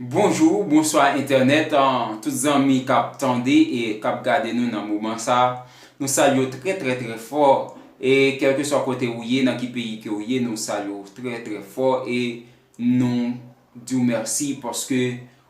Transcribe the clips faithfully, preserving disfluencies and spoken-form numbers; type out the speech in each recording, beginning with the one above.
Bonjou, bonswa entènèt, an, tout zanmi k ap tande e k ap gade nou nan moman sa a. Nou salye w trè, trè, trè fò. E kèlkeswa kote ou ye, nan ki peyi ke ou ye, nou salye w trè, trè fò e nou di w mèsi paske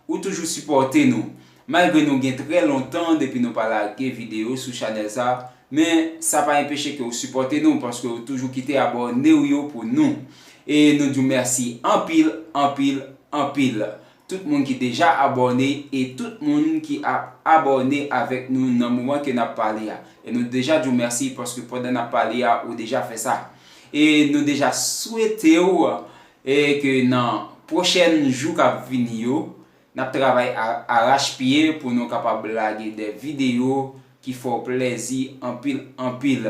ou toujou sipòte nou. Malgre nou gen trè lontan depi nou pa lage videyo sou chanèl sa, men sa pa enpeche ke ou sipòte nou paske ou toujou kite abòne w yo pou nou. E nou di w mèsi anpil, anpil, anpil. Tout moun ki deja abòne e tout moun ki ap abòne avèk nou nan moman ke n ap pale a. E nou deja di w mèsi paske pandan n ap pale a, ou deja fè sa. E nou deja swete w e ke nan pwochèn jou k ap vini yo, n ap travay a- arachpye pou nou kapab lage de videyo ki fè w plèzi anpil, anpil.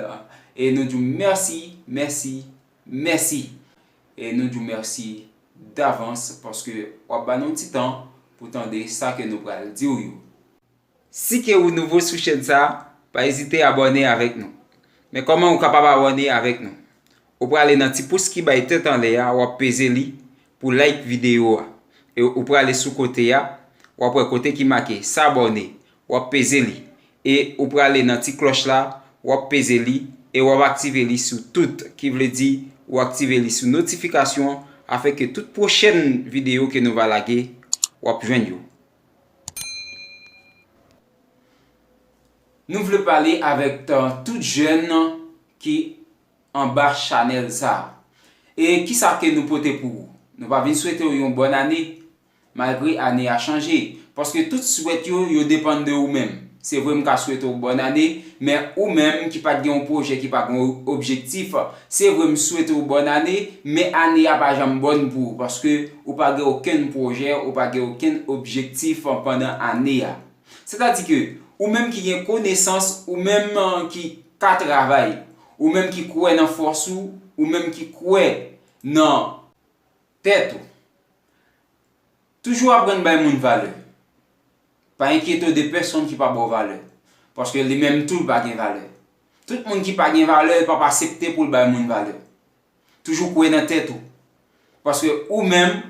E nou di w mèsi, mèsi, mèsi. E nou di w mèsi davans paske w ap ba nou ti tan pou tande sa ke nou pral di w yo. Si ke ou nouvo sou chèn sa, pa ezite abòne avèk nou. Men kòman ou kapab abòne avèk nou? Ou prale nan ti pous ki bay tèt anlè a, w ap peze li pou like videyo a. E ou prale sou kote a, w ap wè kote ki make s'abonner, w ap peze li. E ou prale nan ti klòch la, w ap peze li e w ap aktive li sou tout, ki vle di ou aktive li sou notifikasyon afin ke tout pwochèn videyo ke nou va lage, w ap jwenn yo. Nou vle pale avèk tan tout jèn ki anba chanèl sa a. E kisa ke nou pote pou ou? Nou pa vin swete w yon bòn ane, malgre ane a chanje. Paske tout swèt yo, yo depann de ou menm. Se vre m ka swete w bòn ane, men ou menm ki pa t gen yon pwojè, ki pa gen yon objektif, se vre m swete w bòn ane, men ane a pa janm bòn pou ou, paske ou pa gen okenn pwojè, ou pa gen okenn objektif pandan ane a. Sètadi ke ou menm ki gen konesans, ou menm, eh, ki ka travay, ou menm ki kwè nan fòs ou, ou menm ki kwè nan tèt ou. Toujou aprann bay moun valè. Pa enkyete w de pèsonn ki pa ba w valè. Paske li menm tou l pa gen valè. Tout moun ki pa gen valè, p ap aksepte pou l bay moun valè. Toujou kwè nan tèt ou. Paske ou menm,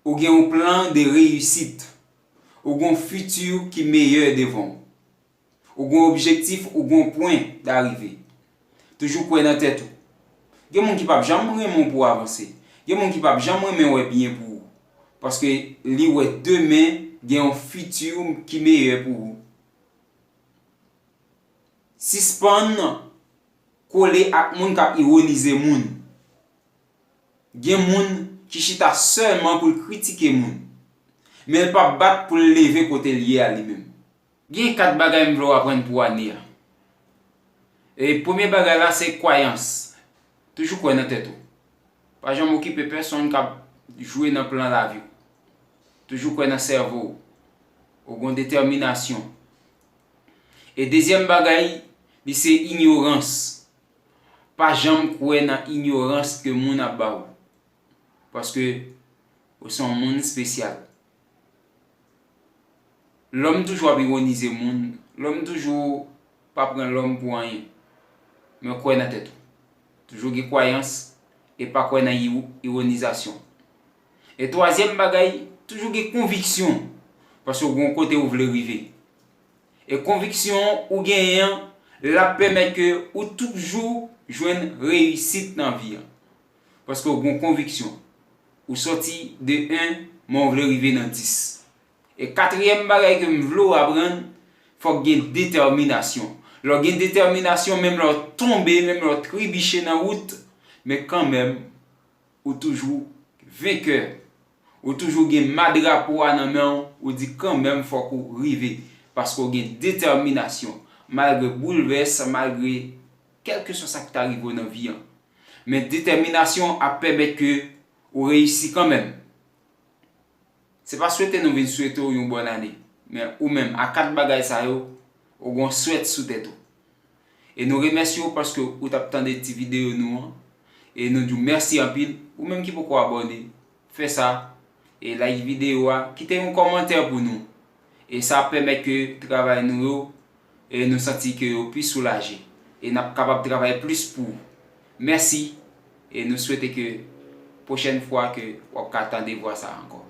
ou gen yon plan de reyisit. Ou gen yon fiti ki meyè devan w. Ou gen yon objektif, ou gen yon pwen darive. Toujou kwè nan tèt ou. Gen moun ki p ap janm renmen w pou w avanse. Gen moun ki p ap janm renmen wè byen pou ou. Paske li wè demen gen yon fiti ki meyè pou ou. Sispann kole ak moun k ap iwonize moun. Gen moun ki chita sèlman pou l kritike moun, men l p ap bat pou l leve kote l ye a li menm. Gen kat bagay m vle w aprann pou ane a. E premye bagay la se kwayans. Toujou kwè nan tèt ou. Pa janm okipe pèsonn k ap jwe nan plan lavi w. Toujou kwè nan sèvo w. Ou gen detèminasyon. E dezyèm bagay, li se inyorans. Pa janm kwè nan inyorans ke moun ap ba w. Paske ou se yon moun espesyal. Lòm toujou ap iwonize moun. Lòm toujou pa pran lòm pou anyen. Men kwè nan tèt ou. Toujou gen kwayans e pa kwè nan iwo- iwonizasyon. E twazyèm bagay, toujou gen konviksyon. Paske ou gen yon kote ou vle rive. E konviksyon ou genyen an, l ap pèmèt ke ou toujou jwenn reyisit nan vi an. Paske ou gen konviksyon. Ou sòti de en, men ou vle rive nan dis. E katriyèm bagay ke m vle w aprann, fòk gen detèminasyon. Lè w gen detèminasyon, menm lè w tonbe, menm lè w tribiche nan wout, men kanmenm, ou toujou venkè. Ou toujou gen madrapo a nan men w, ou di kanmenm fòk ou rive. Paske w gen detèminasyon. Malgre boulvès, malgre kèlkeswa sa ki ta rive w nan vi an. Men detèminasyon ap pèmèt ke ou reyisi kanmenm. Se pa swete nou vin swete w yon bòn ane. Men ou menm, a kat bagay sa yo, ou gen yon swèt sou tèt ou. E nou remèsye w paske ou t ap tande ti videyo nou an. E nou di w mèsi anpil. Ou menm ki poko abòne, fè sa. E like videyo a, kite yon kòmantè pou nou. E sa ap pèmèt ke travay nou yo, e nou santi ke yo pi soulaje. E n ap kapab travay plis pou ou. Mèsi. E nou swete ke pwochèn fwa ke w ap ka tande vwa sa ankò.